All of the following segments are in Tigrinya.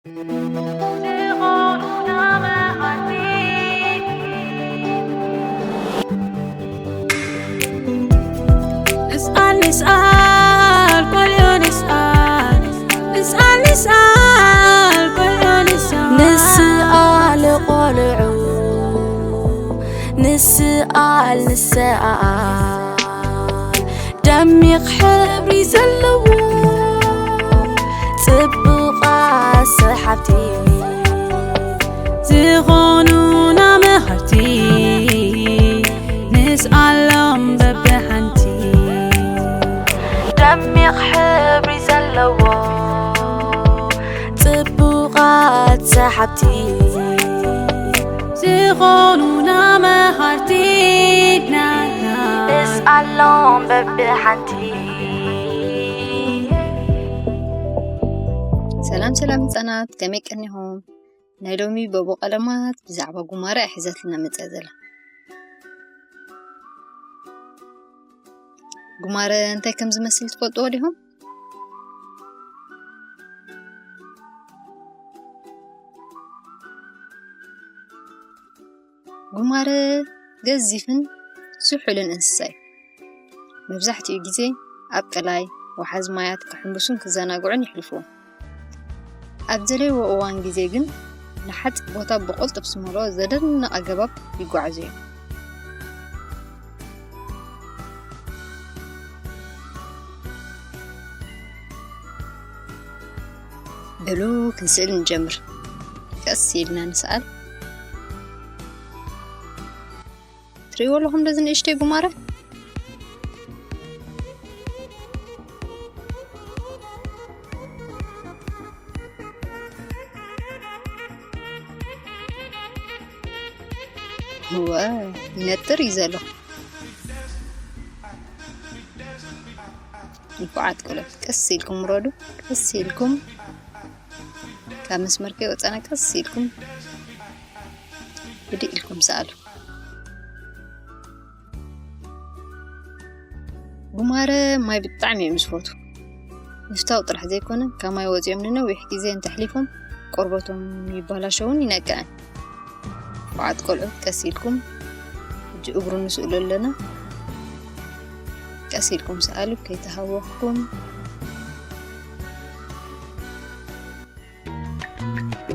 ዝኾኑና መሃርቲ። ንስኣል፣ ንስኣል፣ ቆልዑ ንስኣል። ንስኣል፣ ንስኣል፣ ቆልዑ ንስኣል። ንስኣል ቆልዑ፣ ንስኣል፣ ንስኣል። ደሚቕ ሕብሪ ዘለዎ ጽቡቓት ሰሓብቲ ዝኾኑና መሃርቲ ንስኣሎም በብሓንቲ። ደሚቕ ሕብሪ ዘለዎ ጽቡቓት ሰሓብቲ ዝኾኑና መሃርቲ ንስኣሎም በብሓንቲ። ሰላም ሰላም ህጻናት፣ ከመይ ቀኒኹም? ናይ ሎሚ በቡ ቀለማት ብዛዕባ ጉማረ እያ ሒዛትና መጽያ ዘላ። ጉማረ እንታይ ከም ዝመስል ትፈልጥዎ ዲኹም? ጉማረ ገዚፍን ዝሑልን እንስሳ እዩ። መብዛሕትኡ ግዜ ኣብ ቀላይ፣ ወሓዚ ማያት ክሕምብሱን ክዘናግዑን የሕልፍዎ። ኣብ ዘድለይዎ እዋን ግዜ ግን ንሓጺር ቦታ ብቕልጡፍ ዝመልኦ ዘደንቕ ኣገባብ ይጓዓዙ እዮም። በሉ ክንስእል ንጀምር። ቀስ ኢልና ንስኣል። ትርእይዎ ኣለኹም ዶ እዚ ንእሽተይ ጉማረ? እወ፣ ይነጥር እዩ ዘሎ። ንፉዓት ቆልዑት፣ ቀስ ኢልኩም ውረዱ። ቀስ ኢልኩም ካብ መስመር ከይወጸና ቀስ ኢልኩም ህድእ ኢልኩም ሰኣሉ። ጉማረ ማይ ብጣዕሚ እዮም ዝፈትዉ። ምፍታው ጥራሕ ዘይኮነ፣ ካብ ማይ ወጺኦም ንነዊሕ ግዜ እንተሕሊፎም ቆርበቶም ይበላሾውን ይነቅዕን። ንፉዓት ቆልዑት ቀስ ኢልኩም፣ ሕጂ እግሩ ንስእሎ ኣለና። ቀስ ኢልኩም ሰኣሉ ከይተሃወኽኩም።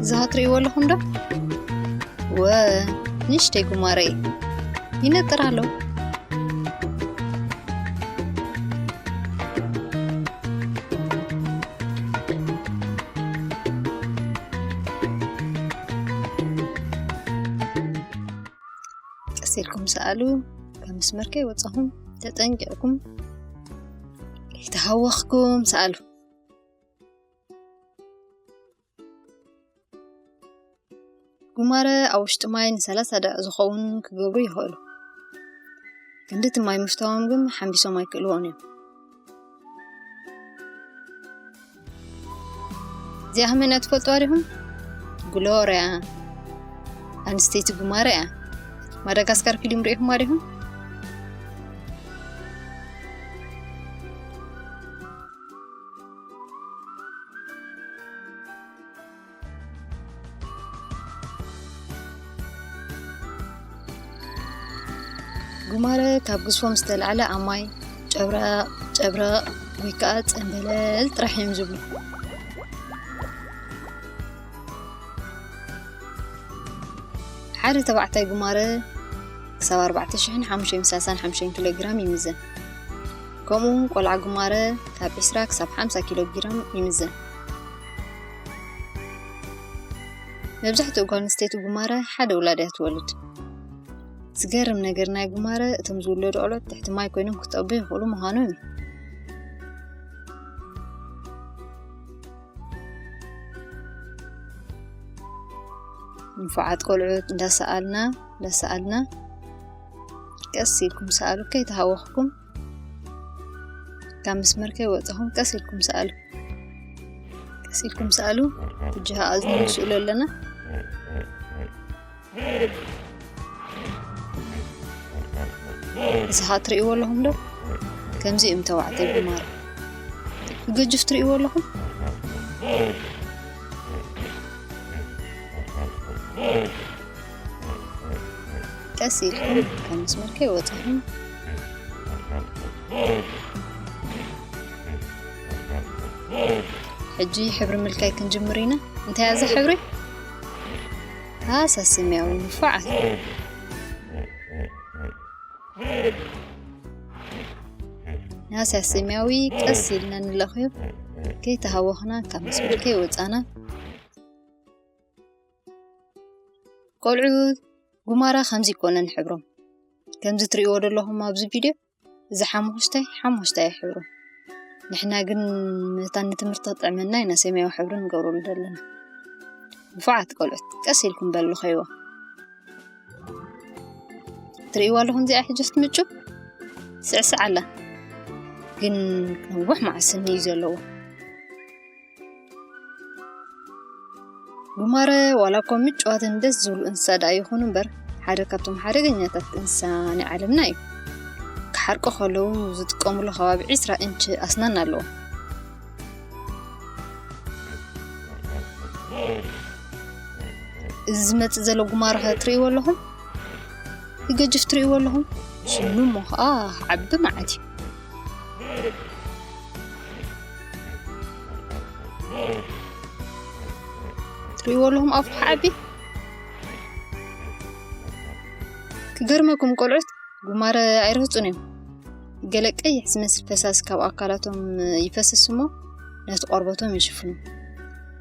እዛ ትርእይዎ ኣለኹም ዶ? ወ፣ ንእሽተይ ጉማረ እዩ። ይነጥር ኣሎ። ቀስ ኢልኩም ሰኣሉ። ካብ መስመር ከይወጻኹም ተጠንቂቕኩም ከይተሃወኽኩም ሰኣሉ። ጉማረ ኣብ ውሽጢ ማይ ንሰላሳ ደቂቕ ዝኸውን ክገብሩ ይኽእሉ። ክንዲ እቲ ማይ ምፍታዎም ግን ሓምቢሶም ኣይክእልዎን እዮም። እዚኣ ከመይ ኢና ትፈልጥዋ ዲኹም? ግሎርያ ኣንስተይቲ ጉማረ እያ። ማዳጋስካር ፊልም ርኢኹማ ዲኹም? ጉማረ ካብ ግዝፎም ዝተላዕለ ኣብ ማይ ጨብረቕ ጨብረቕ ወይ ከዓ ጸምበለል ጥራሕ እዮም ዝብሉ። ሓደ ተባዕታይ ጉማረ ክሳብ ኣርባዕተ ሽሕን ሓሙሽተ ሚእትን ሰላሳን ሓሙሽተን ኪሎ ግራም ይምዘን። ከምኡ እውን ቆልዓ ጉማረ ካብ ዕስራ ክሳብ ሓምሳ ኪሎ ግራም ይምዘን። መብዛሕትኡ ጓል ኣንስተይቲ ጉማረ ሓደ ውላድ እያ ትወልድ። ዝገርም ነገር ናይ ጉማረ እቶም ዝውለዱ ቆልዑት ትሕቲ ማይ ኮይኖም ክጠቡ ይኽእሉ ምዃኖም እዩ። ንፉዓት ቆልዑት እንዳሰኣልና እንዳሰኣልና ቀስ ኢልኩም ሰኣሉ ከይተሃወኽኩም። ካብ መስመር ከይወጻኹም ቀስ ኢልኩም ሰኣሉ። ቀስ ኢልኩም ሰኣሉ። ብጅሃ ኣዝኑ ንስእሎ ኣለና። እዚ ኸኣ ትርእይዎ ኣለኹም ዶ? ከምዚ እዮም ተባዕታይ ጉማረ። ክገጅፍ ትርእይዎ ኣለኹም? ቀስ ኢልኩም ካብ መስመር ከይወጻኹም። ሕጂ ሕብሪ ምልካይ ክንጅምር ኢና። እንታይ እያ እዛ ሕብሪ? ሃሳስ ሰማያዊ ንፉዓት። ሃሳስ ሰማያዊ ቀስ ኢልና ንለኽዮ። ከይተሃወኽና ካብ መስመር ከይወጻና። ቆልዑ ጉማረ ከምዚ ይኮነን ሕብሮም። ከምዚ ትርእይዎ ዘለኹም ኣብዚ ቪድዮ፣ እዚ ሓሙኽሽታይ ሓሙኽሽታይ ሕብሮም። ንሕና ግን ነታ ንትምህርቲ ክጥዕመና ኢና ሰማያዊ ሕብሪ ንገብረሉ ዘለና። ንፉዓት ቆልዑት፣ ቀስ ኢልኩም በሉ ኸይዋ። ትርእይዋ ኣለኹም እዚኣ ሕጂ ክትምጩ? ትስዕስዕ ኣላ። ግን ነዊሕ መዓስኒ እዩ ዘለዎ። ጉማረ ዋላ እኮ ምጭዋትን ደስ ዝብሉ እንስሳ ደኣ ይኹኑ እምበር፣ ሓደ ካብቶም ሓደገኛታት እንስሳ ናይ ዓለምና እዩ። ክሓርቁ ከለዉ ዝጥቀሙሉ ከባቢ ዒስራ ኢንች ኣስናን ኣለዎ። እዚ ዝመጽእ ዘሎ ጉማረ ኸ ትርእይዎ ኣለኹም? ይገጅፍ ትርእይዎ ኣለኹም? ሽሙ እሞ ኸኣ ዓቢ መዓት እዩ። ትርእይዎ ኣለኹም ኣፉ ክዓቢ? ክገርመኩም ቆልዑት፣ ጉማረ ኣይረህጹን እዮም። ገለ ቀይሕ ዝመስል ፈሳሲ ካብ ኣካላቶም ይፈስስ እሞ ነቲ ቆርበቶም ይሽፍኑ።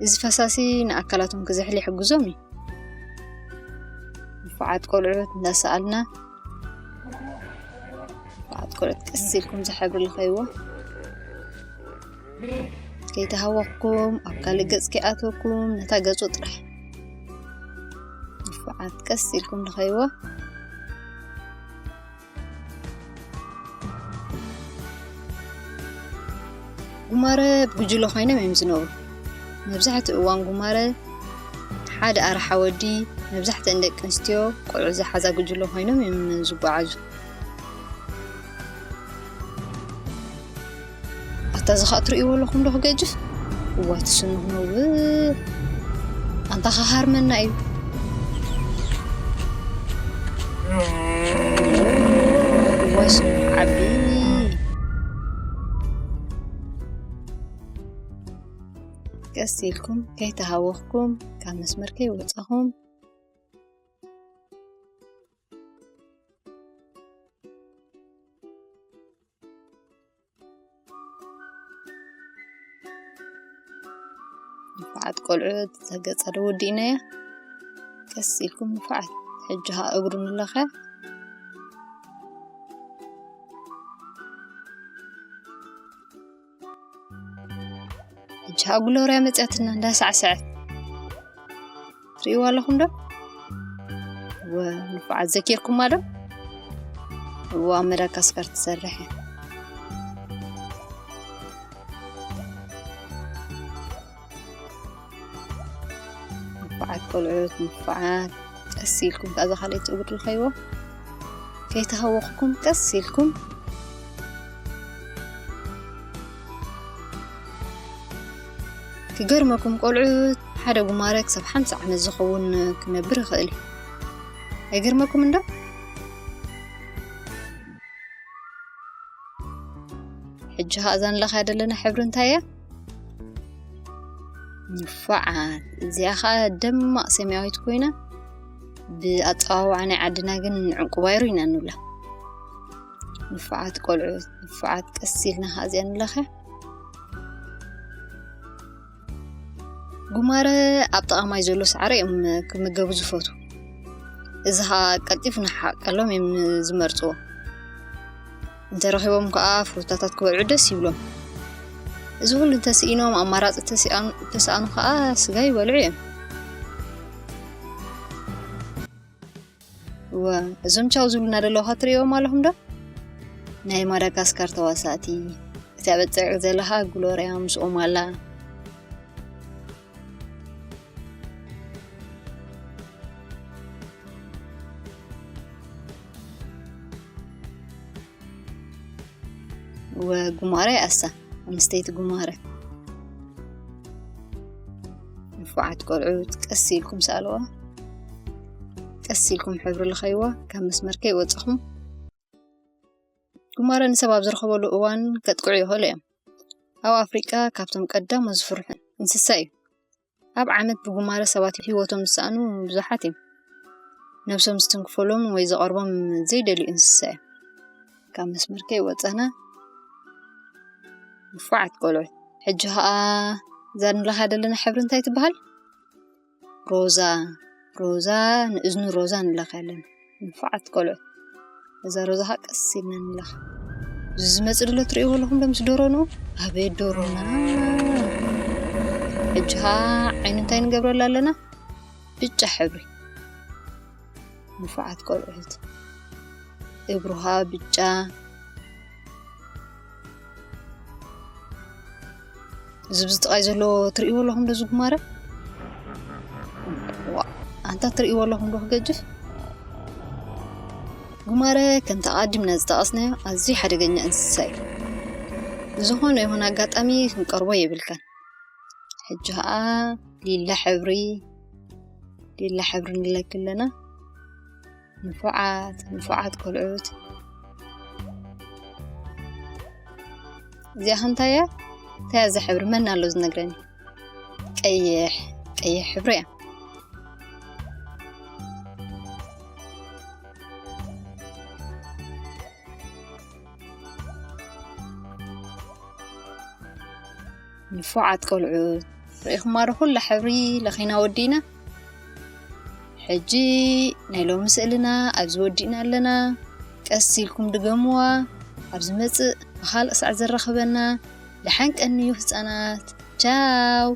እዚ ፈሳሲ ንኣካላቶም ክዝሕል ይሕግዞም እዩ። ንፉዓት ቆልዑት እንዳሰኣልና፣ ንፉዓት ቆልዑት ቀስ ኢልኩም ዝሕብሪ ልኸይዎ። ከይተሃወኽኩም፣ ኣብ ካልእ ገጽ ከይኣተወኩም፣ ነታ ገጹ ጥራሕ ንፉዓት ቀስ ኢልኩም ልኸይዎ። ጉማረ ብጉጅለ ኮይኖም እዮም ዝነብሩ። መብዛሕትኡ እዋን ጉማረ ሓደ ኣርሓ ወዲ፣ መብዛሕትአን ደቂ ኣንስትዮ ቆልዑ ዝሓዛ ጉጅለ ኮይኖም እዮም ዝጓዓዙ። ኣታ እዚ ኸኣ ትርእይዎ ኣለኹም ዶ ክገጅፍ? እዋይ ትስንኹ ነውር። ኣንታ ኸሃርመና እዩ። እዋይ ስኑ ዓቢ። ቀስ ኢልኩም ከይተሃወኽኩም ካብ መስመር ከይወጻኹም። ንፉዓት ቆልዑት፣ እዛ ገጻ ዶ ወዲእናያ? ቀስ ኢልኩም ንፉዓት። ሕጂ ኸኣ እግሩ ንለኸ። ሕጂ ኸኣ ግሎርያ መጽያትና እንዳሳዕሰዐት። ትርእይዋ ኣለኹም ዶ? እወ፣ ንፉዓት ዘኪርኩማ ዶ? እወ፣ ኣብ መዳጋስካር ትሰርሕ እያ። ንፉዓት ቆልዑት፣ ንፉዓት። ቀስ ኢልኩም ከኣ እዛ ካልኣይቲ እግሪ ልኸይዎ። ከይተሃወኽኩም ቀስ ኢልኩም። ክገርመኩም ቆልዑት፣ ሓደ ጉማረ ክሳብ ሓምሳ ዓመት ዝኸውን ክነብር ይኽእል እዩ። ኣይገርመኩም እንዶ? ሕጂ ኸኣ እዛ ንለኻያ ዘለና ሕብሪ እንታይ እያ? ንፉዓት። እዚኣ ኸኣ ደማቕ ሰማያዊት ኮይና፣ ብኣጸዋውዓ ናይ ዓድና ግን ዕንቁ ባይሩ ኢና ንብላ። ንፉዓት ቆልዑት፣ ንፉዓት፣ ቀስ ኢልና ኸኣ እዚኣ ንለኽያ። ጉማረ ኣብ ጥቓ ማይ ዘሎ ሳዕሪ እዮም ክምገቡ ዝፈትዉ። እዚ ኸኣ ቀልጢፉ ንሓቀሎም እዮም ዝመርጽዎ። እንተረኺቦም ከኣ ፍሩታታት ክበልዑ ደስ ይብሎም። እዚ ኩሉ እንተስኢኖም ኣማራጺ ተስኣኑ፣ ተስኣኑ ከኣ ስጋ ይበልዑ እዮም። እወ፣ እዞም ቻው ዝብሉና ዘለዉ ከ ትርእይዎም ኣለኹም ዶ? ናይ ማዳጋስካር ተዋሳእቲ። እታ በጽዕ ዘለኻ ግሎርያ ምስኦም ኣላ። ወጉማረ ኣሳ ኣንስተይቲ ጉማረ። ንፉዓት ቆልዑት ቀስ ኢልኩም ሰኣልዋ። ቀስ ኢልኩም ሕብሪ ልኸይዋ፣ ካብ መስመር ከይወጻኹም። ጉማረ ንሰብ ኣብ ዝረኸበሉ እዋን ከጥቅዑ ይኽእሉ እዮም። ኣብ ኣፍሪቃ ካብቶም ቀዳሞት ዝፍርሑ እንስሳ እዩ። ኣብ ዓመት ብጉማረ ሰባት ህይወቶም ዝሰኣኑ ብዙሓት እዮም። ነብሶም ዝትንክፈሎም ወይ ዝቐርቦም ዘይደልዩ እንስሳ እዮም። ካብ መስመር ከይወጻና ንፉዓት ቆልዑ። ሕጂ ኸኣ እዛ ንለኻ ዘለና ሕብሪ እንታይ ትበሃል? ሮዛ። ሮዛ፣ ንእዝኑ ሮዛ ንለኻ ኣለና። ንፉዓት ቆልዑ። እዛ ሮዛ ኸኣ ቀስ ኢልና ንለኻ። እዚ ዝመጽእ ድሎ ትርእይዎ ኣለኹም ዶ ምስ ዶሮኑ? ኣቤት ዶሮና። ሕጂ ኸኣ ዓይኑ እንታይ ንገብረላ ኣለና? ብጫ ሕብሪ። ንፉዓት ቆልዑት። እግሩ ኸኣ ብጫ። እዚ ብዝጥቓይ ዘሎ ትርእይዎ ኣለኹም ዶ እዚ ጉማረ? ዋ፣ ኣንታ ትርእይዎ ኣለኹም ዶ ክገጅፍ? ጉማረ ከምቲ ኣቐዲምና ዝጠቐስናዮ ኣዝዩ ሓደገኛ እንስሳ እዩ። ብዝኾነ ይኹን ኣጋጣሚ ክንቀርቦ የብልካን። ሕጂ ኸኣ ሊላ ሕብሪ፣ ሊላ ሕብሪ ንለኪ ኣለና። ንፉዓት፣ ንፉዓት ቆልዑት። እዚኣ ኸ እንታይ እያ? እንታይ እያ እዛ ሕብሪ? መን ኣሎ ዝነግረኒ? ቀይሕ፣ ቀይሕ ሕብሪ እያ። ንፉዓት ቆልዑ፣ ርኢኹማ ዶ ኩላ ሕብሪ ለኺና ወዲእና? ሕጂ ናይ ሎሚ ስእልና ኣብዚ ወዲእና ኣለና። ቀስ ኢልኩም ድገምዋ። ኣብ ዝመጽእ ብኻልእ ሳዕ ዘራኽበና። ደሓን ቀንዩ ህጻናት። ቻው።